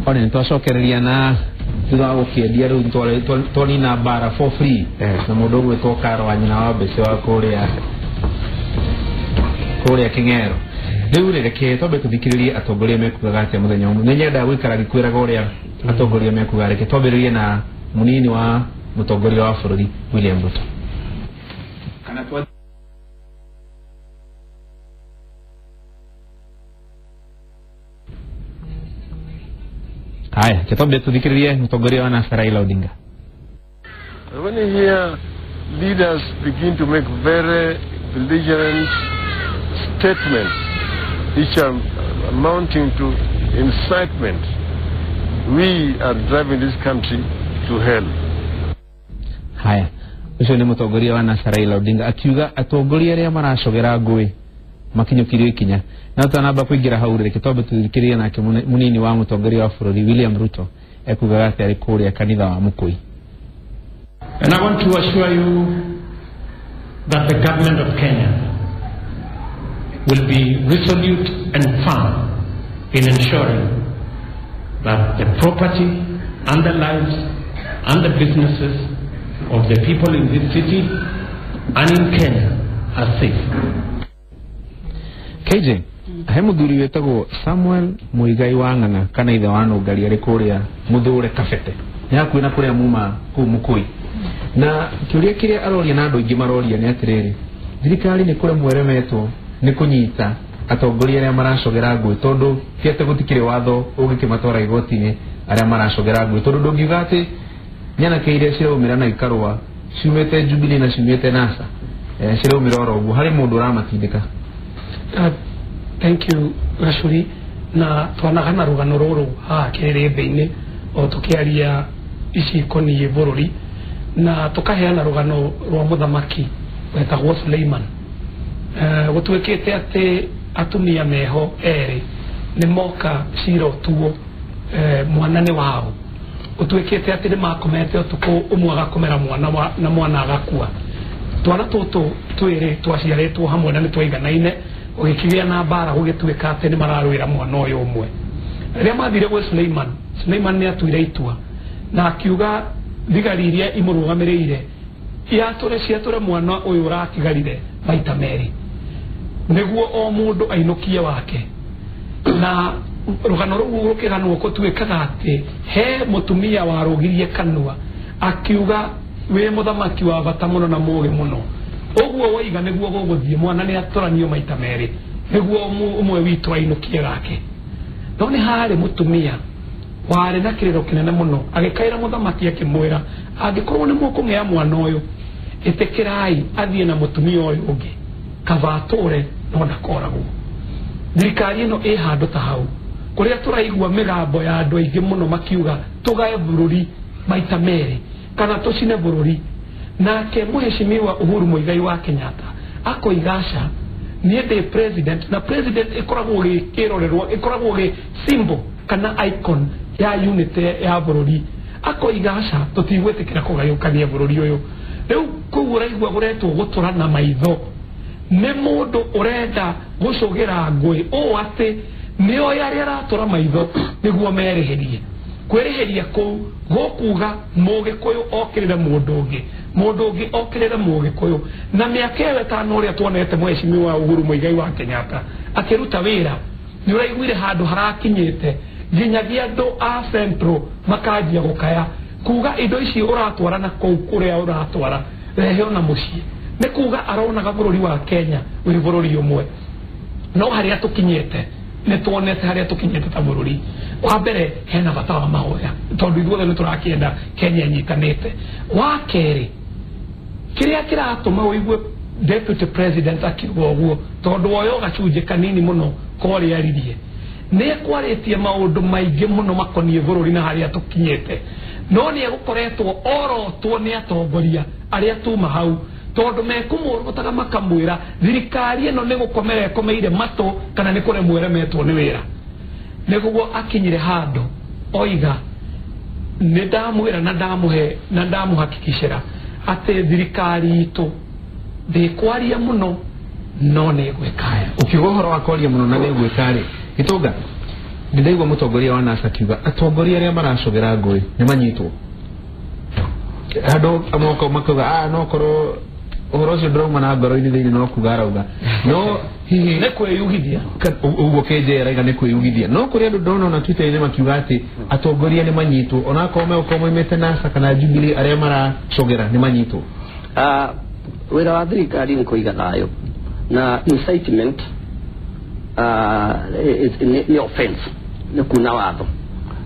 One nitwacokereria na thutha wa gũkĩendia rĩu twanina mbara for free na mũndũ ũgwĩtwo Karo wa nyina wa mbeca wa kũrĩa Kĩng'ero. Rĩu rĩ, reke twambe tũthikĩrĩrie atongoria mekugaga atĩa mũthenya ũmwe. Nĩ nyendaga gũikara ngĩkwĩraga ũrĩa atongoria mekuga. Reke twambĩrĩrie na mũnini wa mũtongoria wa bũrũri William Ruto. Kana haya, twambe tũthikĩrĩrie mũtongoria wa NASA Raila Odinga. When you hear leaders begin to make very belligerent statements which are amounting to incitement, we are driving this country to hell. Haya, ucio nĩ mũtongoria wa NASA Raila Odinga akiuga atongoria arĩa maracogera ngũĩ makinyũkirio ikinya. Na twanamba kũingĩra hau reke twambe tũthikĩrĩrie nake mũnini wa mũtongoria wa bũrũri William Ruto ekugaga atĩ arĩ kũrĩa kanitha wa Mũkũi. And I want to assure you that the government of Kenya will be resolute and firm in ensuring that the property and the lives and the businesses of the people in this city and in Kenya are safe. KJ, he muthuri wetagwo Samuel Muigai wa Ng'ang'a kana ithe wa Nũngari arĩ kũrĩa Mũthũre Kabete, nĩ hakuhĩ na kũrĩa muma kũu Mũkũi. Na kĩũria kĩrĩa aroria na andũ aingĩ maroria nĩ atĩrĩrĩ, thirikari nĩ kũremwo ĩremetwo nĩ kũnyita atongoria arĩa maracogera ngũĩ, tondũ ti atĩ gũtikĩrĩ watho ũngĩkĩmatwara igoti-inĩ arĩa maracogera ngũĩ, tondũ ndũngiuga atĩ nyanake iria ciraumĩra na ikarũa ciumĩte Jubilee na ciumĩte NASA ciraumĩra oro ũguo, harĩ mũndũ ũramatindĩka. Thank you Gacuri. Na twanagana rũgano rũrũ haha kĩrĩrĩmbĩ-inĩ o tũkĩaria ici ikoniĩ bũrũri, na tũkaheana rũgano rwa mũthamaki wetagwo Suleiman. Gũtuĩkĩte atĩ atumia meho erĩ nĩ moka cira ũtuo mwana nĩ wao. Gũtuĩkĩte atĩ nĩ makomete ũtukũ, ũmwe agakomera mwana na mwana agakua. Twana tũtũ twĩrĩ twaciarĩtwo hamwe na nĩ twaiganaine, gũgĩkĩgĩa na mbara, gũgĩtuĩka atĩ nĩ mararũĩra mwana ũyũ ũmwe. Rĩrĩa mathire gwĩ Suleiman, Suleiman nĩ atuire itua na akiuga thigari iria imũrũgamĩrĩire iatũre ciatũre mwana ũyũ ũratigarire maita merĩ nĩguo o mũndũ ainũkie wake. Na rũgano rũu rũkĩganwo gũtuĩkaga atĩ he mũtumia warũgirie kanua akiuga wĩ mũthamaki wa bata mũno na mũũgĩ mũno, ũguo waiga nĩguo gũgũthiĩ, mwana nĩ atũranio maita merĩ nĩguo ũmwe witũ ainũkie gake. No nĩ harĩ mũtumia warĩ na kĩrĩro kĩnene mũno agĩkaĩra mũthamaki akĩmwĩra, angĩkorwo nĩ mũkũng'ea mwana ũyũ, ĩtĩkĩrai athiĩ na mũtumia ũyũ ũngĩ, kaba atũre no ndakoragwo. Thirikari ĩno ĩ handũ ta hau kũrĩa tũraigua mĩgambo ya andũ aingĩ mũno makiuga tũgae bũrũri maita merĩ kana tũcine bũrũri. Nake mũheshimiwa Uhuru Muigai wa Kenyatta akoiga aca, niĩ ndĩ president, na president ĩkoragwo gĩkĩrorerwo, ĩkoragwo gĩ symbol kana icon ya unity ya bũrũri. Akoiga aca, tũtigwĩtĩkĩra kũgayũkania bũrũri ũyũ. Rĩu kũu ũraigua gũretwo gũtũrana maitho nĩ mũndũ ũrenda gũcũgĩra ngũĩ ũũ atĩ nĩoĩ arĩa aratũra maitho nĩguo merĩhĩrie. Kwĩrĩhĩria kũu gũkuga mũgĩkũyũ okĩrĩre mũndũ ũngĩ, mũndũ ũngĩ okĩrĩre mũgĩkũyũ. Na mĩaka ĩyo ĩtano ũrĩa tuonete mũheshimiwa Uhuru Muigai wa Kenyatta akĩruta wĩra, nĩ ũraiguire handũ harakinyĩte nginyagia andũ a Central makanjia gũkaya kuga indo ici ũratwara na kũu kũrĩa ũratwara rehe ona mũciĩ. Nĩ kuga aronaga bũrũri wa Kenya wĩ bũrũri ũmwe. No harĩa tũkinyĩte nĩ tuonete harĩa tũkinyĩte ta bũrũri. Wa mbere hena bata wa mahoya tondũ ithuothe nĩ tũrakĩenda Kenya ĩnyitanĩte. Wa kerĩ, kĩrĩa kĩratũma ũigue deputy president akiuga ũguo, tondũ oyo gacunjĩ kanini mũno korĩa aririe, nĩ ekwarĩtie maũndũ maingĩ mũno makoniĩ bũrũri na harĩa tũkinyĩte, no nĩ egũkoretwo orotwo nĩ atongoria arĩa tuma hau, tondũ mekũmũrotaga makamwĩra thirikari ĩno nĩ gũkomera ĩkomeire matũ kana nĩ kũremwo ĩremetwo nĩ wĩra. Nĩguo akinyire handũ oiga nĩ ndamwĩra na ndamũhe na ndamũhakikicĩra atĩ thirikari itũ ndĩkwaria mũno no nĩ ĩgwĩka. Ũkiuga ũhoro wa kwaria mũno na nĩ ĩgwĩka rĩ, Gĩtũnga, Ndĩraigua mũtongoria wa NASA akiuga atongoria arĩa maracogera ngũĩ nĩ manyitwo. Andũ amwe makauga no korwo ũhoro ũcio ndũrauma na ngoro-inĩ thĩinĩ no kuga arauga. No hihi nĩ kwĩyugithia ũguo KJ araiga nĩ kwĩyugithia. No kũrĩ andũ ndona ona Twitter-inĩ makiuga atĩ atongoria nĩ manyitwo onakorwo megũkorwo moimĩte NASA kana Jubilee arĩa maracogera nĩ manyitwo. Wĩra wa thirikari nĩ kũiga thayũ na incitement nĩ offense, nĩ kuna watho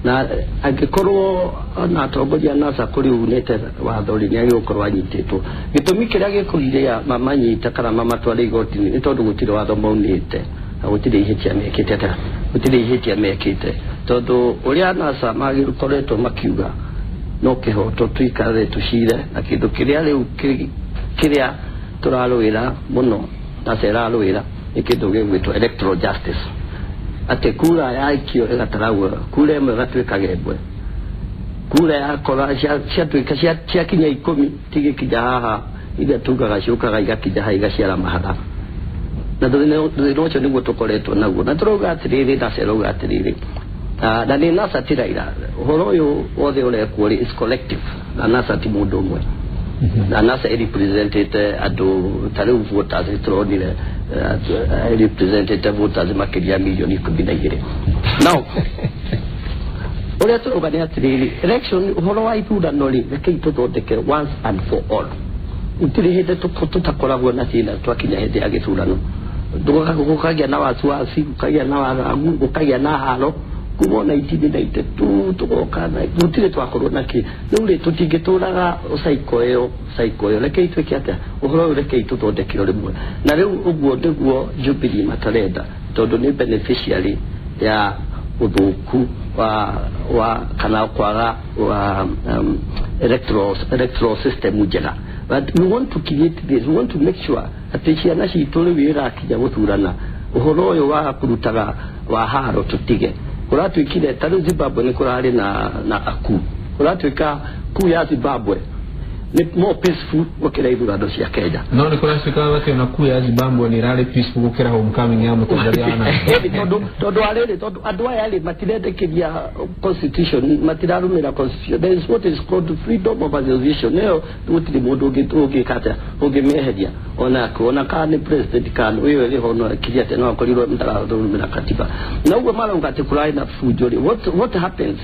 na angĩkorwo na atongoria NASA kũrĩ unĩte watho rĩ nĩ agĩgũkorwo anyitĩtwo. Gĩtũmi kĩrĩa gĩkũgiria mamanyita kana mamatware igoti-inĩ nĩ tondũ gũtirĩ watho maunĩte na gũtirĩ ihĩtia mekĩte atĩa, gũtirĩ ihĩtia mekĩte tondũ ũrĩa NASA magĩkoretwo makiuga no kĩhoto tuikare tũcire na kĩndũ kĩrĩa rĩu kĩrĩa tũrarũĩra mũno NASA ĩrarũĩra nĩ kĩndũ gĩgwĩtwo electoral justice, atĩ kura yaikio ĩgataragwo, kura ĩmwe ĩgatuĩka ĩmwe, kura yakora ciatuĩka ciakinya 10 tigĩkinya haha iria tugaga ciũkaga igakinya haha igaciara mahatha. Na thĩna ũcio nĩguo tũkoretwo naguo na tũrauga atĩrĩrĩ, NASA ĩrauga atĩrĩrĩ na nĩ NASA ti Raila, ũhoro ũyũ wothe ũrekwo rĩ is collective na NASA ti mũndũ ũmwe na NASA ĩrepresentĩte andũ ta rĩu voters tũronire representĩte voters makĩria milioni 12. Now ũrĩa tũrauga nĩ atĩrĩrĩ, election ũhoro wa ithurano rĩ rekei tũthondeke once and for all. Gũtirĩ hĩndĩ tũtakoragwo na thĩna twakinya hĩndĩ ya gĩthurano, gũkagĩa na wasiwasi, gũkagĩa na wagagu, gũkagĩa na haro kuma 1992 tũgoka na gũtirĩ twakorwo na kĩ. Rĩu rĩ tũtingĩtũraga cycle ĩyo rekei twĩke atĩa, ũhoro ũyũ rekei tũthondeke o rĩmwe. Na rĩu ũguo nĩguo Jubilee matarenda tondũ nĩ beneficiary ya ũthũku wa kana kwaga wa electoral system njega. But we want to create this, we want to make sure atĩ ciana citũ rĩu ĩrakinya gũthurana ũhoro ũyũ wa kũrutaga wa haro tũtige. Kũratuĩkire ta rĩu Zimbabwe nĩ kũrarĩ na aku, kũratuĩka kuu ya Zimbabwe nĩ more peaceful gũkĩra ithurano cia Kenya. No nĩ kũratuĩka atĩ ona kuu ya Zimbabwe nĩ ĩrarĩ peaceful gũkĩra homecoming ya mũtongoria wa NASA. Tondũ arĩrĩ, tondũ andũ aya rĩ matirendekithia constitution, matirarũmĩra constitution. There is what is called freedom of association. Nĩyo gũtirĩ mũndũ ũngĩka atĩa ũngĩmeheria ona kana nĩ president kana ũyũ ĩrĩ ho no akirie atĩa no akorirwo ndararũmĩra katiba. Na ũguo marauga atĩ kũrarĩ na bunjo rĩ, what happens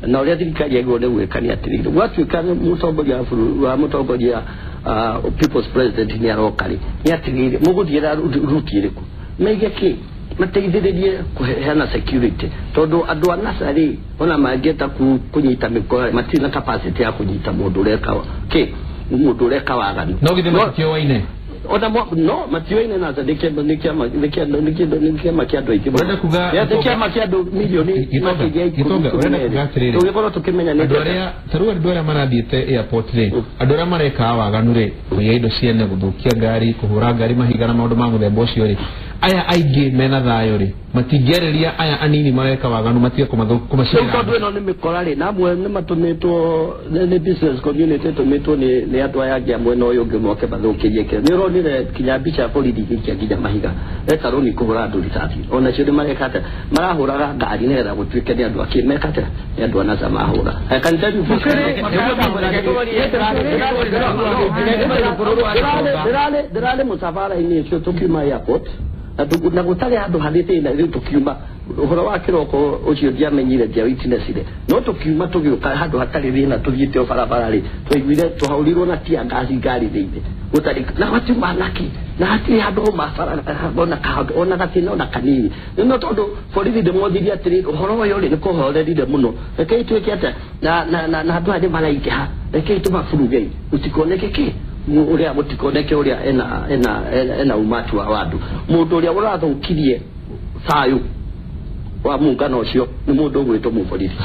na ũrĩa thirikari yagĩrĩirwo nĩ gwĩka nĩ atĩrĩrĩ, gwatuĩka mũtongoria wa bũrũri wa mũtongoria people's president nĩ aroka rĩ, nĩ atĩrĩrĩ mũgũthiĩra ruti ĩrĩkũ, maige kĩ mateithĩrĩrie kũheana security tondũ andũ a NASA rĩ ona mangĩenda kũnyita mĩkora matirĩ na capacity ya kũnyita mũndũ ũreka kĩ, mũndũ ũreka waganu. No githĩ matikĩoaine? Ona no matioaine NASA nĩ kĩama kĩa andũ aingĩ. Ũrenda kuga nĩ kĩama kĩa andũ milioni makĩria 12. Tũgĩkorwo tũkĩmenya nĩ andũ arĩa ta rĩu andũ arĩa marathiĩte airport rĩ, andũ arĩa marekaga waganu rĩ, kũiya indo ciene, gũthũkia ngari, kũhũra ngari mahiga na maũndũ ma mũthemba ũcio rĩ, aya aingĩ mena thayũ rĩ matingĩarĩria aya anini mareka waganu matige kũmacira. Rĩu tondũ ĩno nĩ mĩkora rĩ, na amwe nĩ matũmĩtwo nĩ business community ĩtũmĩtwo nĩ andũ aya angĩ a mwena ũyũ ũngĩ moke mathũkĩrie kĩrĩa. Nĩ ũronire kinya mbica ya borithi igĩikia nginya mahiga etarũni kũhũra andũ rithathi, onacio nĩ mareka atĩa, marahũraga ngari nĩgetha gũtuĩke nĩ andũ akĩ meka atĩa, nĩ andũ a NASA mahũra. I can tell you for ndĩrarĩ mũcabara-inĩ ũcio tũkiuma airport na gũtarĩ handũ harĩ thĩna. Rĩu tũkiuma ũhoro wa kĩroko ũcio ndiamenyire ndia witnessire, no tũkiuma tũgĩũka handũ hatarĩ thĩna tũthiĩte o barabara rĩ, twaiguire tũhaurirwo na tia ngasi ngari thĩinĩ gũtarĩ na gũtiuma naki na hatirĩ handũ homa bara ona gathĩna ona kanini. No tondũ borithi ndĩmothirie atĩrĩrĩ ũhoro ũyũ rĩ nĩ kũhorerire mũno, rekei twĩke atĩa na andũ aya nĩ maraingĩha, rekei tũmaburugei gũtikoneke kĩ ũrĩa gũtikoneke ũrĩa ena umati wa andũ. Mũndũ ũrĩa ũrathũkirie thayũ wa muungano ũcio nĩ mũndũ ũgwĩtwo mũborithi.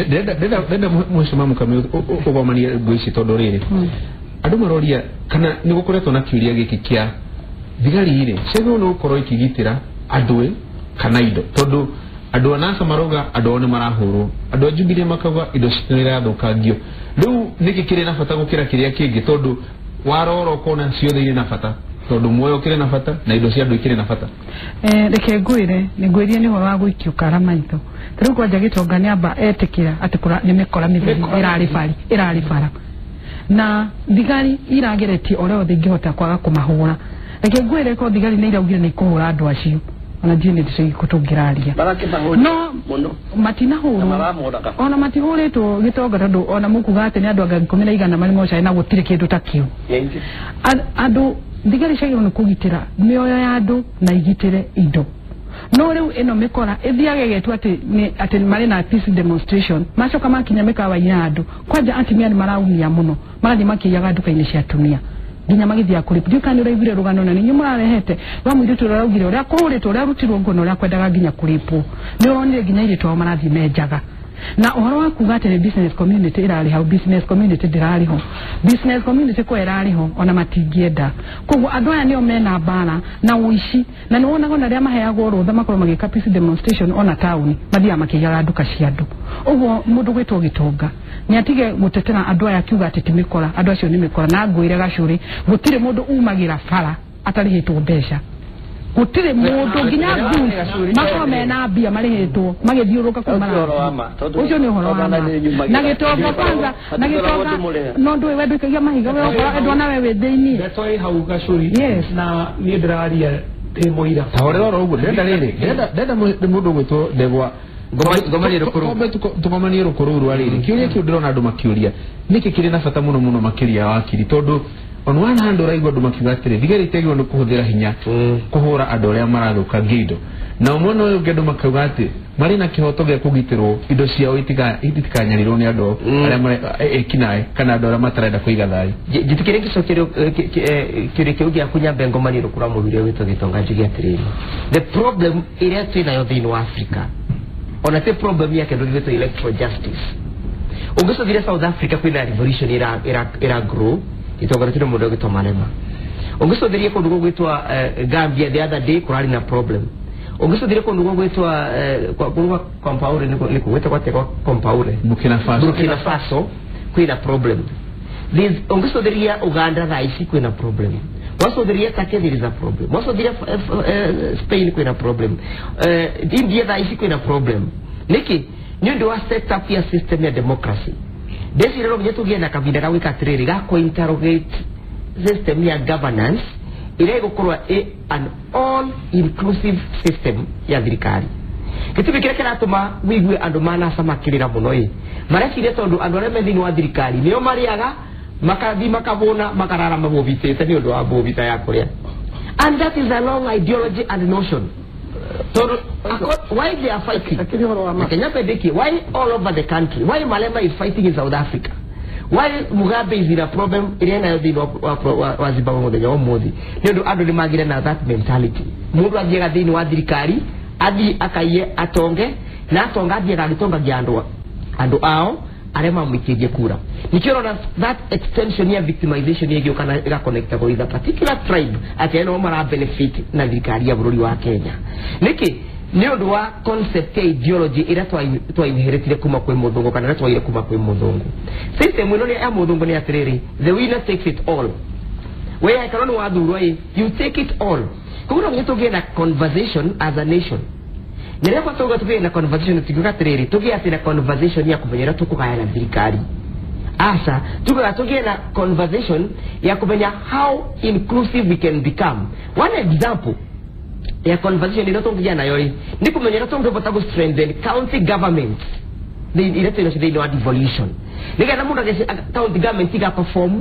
Ndĩrenda mũcuma mũkami ũgomanie nguo ici tondũ rĩrĩ andũ maroria kana nĩ gũkoretwo na kĩũria gĩkĩ kĩa thigari rĩ ciagĩrĩirwo nĩ gũkorwo ikĩgitĩra andũ kana indo, tondũ andũ a NASA marauga andũ ao nĩ marahũrwo, andũ a Jubilee makauga indo citũ nĩ irathũkangio. Rĩu nĩkĩ kĩrĩ na bata gũkĩra kĩrĩa kĩngĩ tondũ warora ũkona ciothe irĩ na bata? tondu muoyo kire na bata na indo cia andu ikire na bata. Reke ngwire ni ngwirie ni horo wa guikio kara maitho riu kwanja Gitonga ni amba etikira ati kura ni mikora mitheri irari bara na thigari irageretie oria othe ingihota kwaga kumahura. Reke ngwire ko thigari ni iraugire ni ikuhura andu acio ona ndiĩ nĩ ndĩcio tũngĩraria no matinahũrwo ona matihuritwo Gitonga tondu ona mukuga atĩ nĩ andũ anga 11 marĩ mocarĩ na gũtirĩ kĩndũ ta kĩu. Andũ thigari ciagĩrĩirwo nĩ kũgitĩra mĩoyo ya andũ na igitĩre indo. No rĩu ĩno mĩkora ĩthiaga ĩgetwo atĩ marĩ na peace demonstration macoka makinya mĩkawa-inĩ ya andũ kwanja atumia nĩ maraumia mũno marathiĩ makĩiyaga nduka-inĩ cia atumia nginya magithia kuri ndiũ kana uraiguire rugano na ninyi murarehete rwa mũirĩtu ũrĩa ũraugire ũrĩa kũhũrĩtwo ũrĩa arutirwo nguo na ũrĩa kwendaga nginya kũrĩpwo nĩ ũronire nginya airĩtu ao marathiĩ menjaga. Na ũhoro wa kuga atĩ business community ĩrarĩ hau, business community ndĩrarĩ ho, business community ko ĩrarĩ ho ona matingĩenda. Koguo andũ aya nĩo mena mbara na ũici na nĩ wonaga ona arĩa maheagwo rũtha makorwo magĩka peace demonstration ona taũni mathiaga makĩiyaga nduka cia andũ. Ũguo mũndũ gwĩtwo Gitonga nĩ atige gũtetera andũ aya akiuga atĩ ti mĩkora, andũ acio nĩ mĩkora. Na ngwĩre Gacũrĩ gũtirĩ mũndũ umagĩra bara atarĩhĩtwo mbeca. Gũtirĩ mũndũ nginya makorwo mena mbia marĩhĩtwo magĩthiũrũrũka kũu marathiĩ. Ũcio nĩ ũhoro wa ma. Na Gitonga kwanza na Gitonga no ndũĩ we ndũikagia mahiga we ũkorwo endwa nawe wĩ thĩiniĩ. Ndeto ĩ hau Gacũri. Yes. Na niĩ ndĩraria ndĩ mũira. Ta ũrĩa oro ũguo ndĩrenda rĩrĩ ndĩrenda mũndũ ũgwĩtwo Ndegwa ngomanie rũkũrũ tũgomanie rũkũrũ rwa rĩrĩ kĩũria kĩu ndĩrona andũ makĩũria nĩkĩ kĩrĩ na bata mũno mũno makĩria wakiri tondu on one hand ũraigua andũ makiuga atĩrĩ thigari itiagĩrĩirwo nĩ kũhũthĩra hinya kũhũra andũ arĩa marathũkangia indo na mwena ũyũ ũngĩ andũ makauga atĩ marĩ na kĩhoto gĩa kũgitĩrwo indo ciao itikanyarirwo nĩ andũ arĩa ekinaĩ kana andũ arĩa matarenda kũiga thayũ. Njĩtĩkĩre ngĩcokerio kĩũria kĩu gĩaku nyambe ngomanie rũkũrũ rwa mũthuri ũyũ wĩtwo Gitonga njuge atĩrĩrĩ the problem ĩrĩa twĩ nayo thĩinĩ wa Africa ona ti problem ya kĩndũ gĩgwĩtwo electoral justice. Ũngĩcũthĩrĩria South Africa kwĩna revolution ĩra grow itongoretio nĩ mũndũ ũgwĩtwo Malema. Ũngĩcũthĩrĩria kũndũ gũgwĩtwo Gambia the other day kũrarĩ na problem. Ũngĩcũthĩrĩria kũndũ gũgwĩtwo kũndũ kwa Compaore nĩ kũgwĩtwo atĩa kwa Compaore Burkina Faso kwĩna problem. Ũngĩcũthĩrĩria Uganda thaa ici kwĩna problem. Wacũthĩrĩria Turkey there is a problem. Wacũthĩrĩria Spain kwĩna problem. India thaa ici kwĩna problem. Nĩkĩ? Nĩ ũndũ wa set up ya system ya democracy. Ndeciria no nginya tũgĩe na kahinda ga gwĩka atĩrĩrĩ ga kũ-interrogate system ya governance ĩrĩa ĩgũkorwo ĩ an all inclusive system ya thirikari. Gĩtũmi kĩrĩa kĩratũma wĩigue andũ manasa makĩrĩra mũno ĩ mareciria tondũ andũ arĩa me thĩinĩ wa thirikari nĩo marĩaga makathiĩ makabũna makarara mabũbitĩte nĩ ũndũ wa bũbita ya kũrĩa. And that is a long ideology and notion. So why they are fighting? Why all over the country? Why Malema is fighting in South Africa? Why Mugabe is in a problem? Ĩrĩa nayo thĩinĩ wa Zimbabwe mũthenya wa ũmũthĩ nĩ ũndũ andũ nĩ magire na that mentality. Mũndũ athiaga thĩinĩ wa thirikari athiĩ akaiye atonge na atonga athiaga agĩtongagia andũ ao arĩa mamũikĩrie kura. Nĩkĩo ũrona that extension ya victimization ĩgĩũka na ĩgaconnecta with a particular tribe atĩ no mara benefit na thirikari ya bũrũri wa Kenya. Nĩkĩ? Nĩ ũndũ wa concept ya ideology ĩrĩa twainheritire kuma kwĩ mũthũngũ kana ĩrĩa twaire kuma kwĩ mũthũngũ. System ĩno ya mũthũngũ nĩ atĩrĩrĩ the winner takes it all. We angĩkorwo nĩ wathurwo ĩ you take it all. Koguo no nginya tũgĩe na conversation as a nation. Nĩrĩa twauga tũgĩe na conversation tũkiuga atĩrĩrĩ tũgĩe atĩ na conversation ya kũmenya ũrĩa tũkũgayana thirikari. Aca tugaga tũgĩe na conversation ya kũmenya how inclusive we can become. One example ya conversation ĩrĩa tũngĩgĩa nayo ĩ nĩ kũmenya ũrĩa tũngĩhota gũ strengthen county governments iria twĩ nacio thĩinĩ wa devolution nĩgetha mũndũ county government iga perform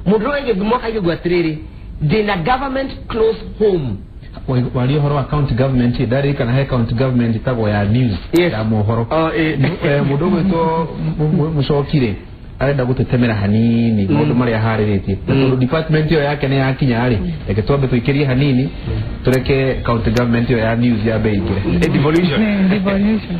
mũndũ ũrĩa gĩthumo akaigua atĩrĩrĩ ndĩna government close home. Waria ũhoro wa county government ndarĩrĩkana he county government ĩtagwo ya news ya mohoro. Mũndũ ũgwĩtwo Mũcoki rĩ arenda gũtũtemera hanini maũndũ marĩa aharĩrĩtie na tondũ department ĩyo yake nĩ yakinya rĩ reke twambe tũikĩrie hanini tũreke county government ĩyo ya news yambe ĩingĩre. Devolution. Devolution.